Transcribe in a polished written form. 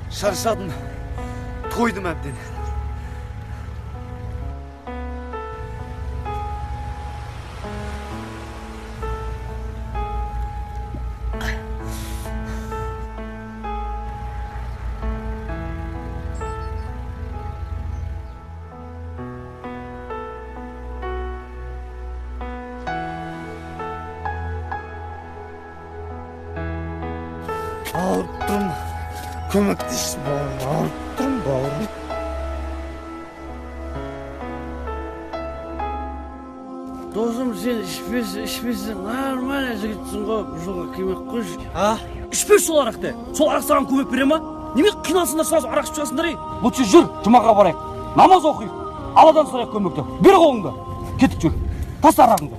Шаршадым, тойдым әбден. Ауырып тұрмын, көмектесші, бауырым, ауырып тұрмын, бауырым. Досым, сен ішпесең, нормально жігітсің ғой, бұл жолға келмей ақ қойшы. А? Ішпеші сол арақты. Сол арақ саған көмек бере ма? Неме қиналсыңдар, сразу арақ ішіп шығасыңдар, ей? Лучше жүр, жұмаға барайық, намаз оқиық, Алладан сұрайық көмекті. Бер қолыңды, кеттік, жүр, таста арағыңды.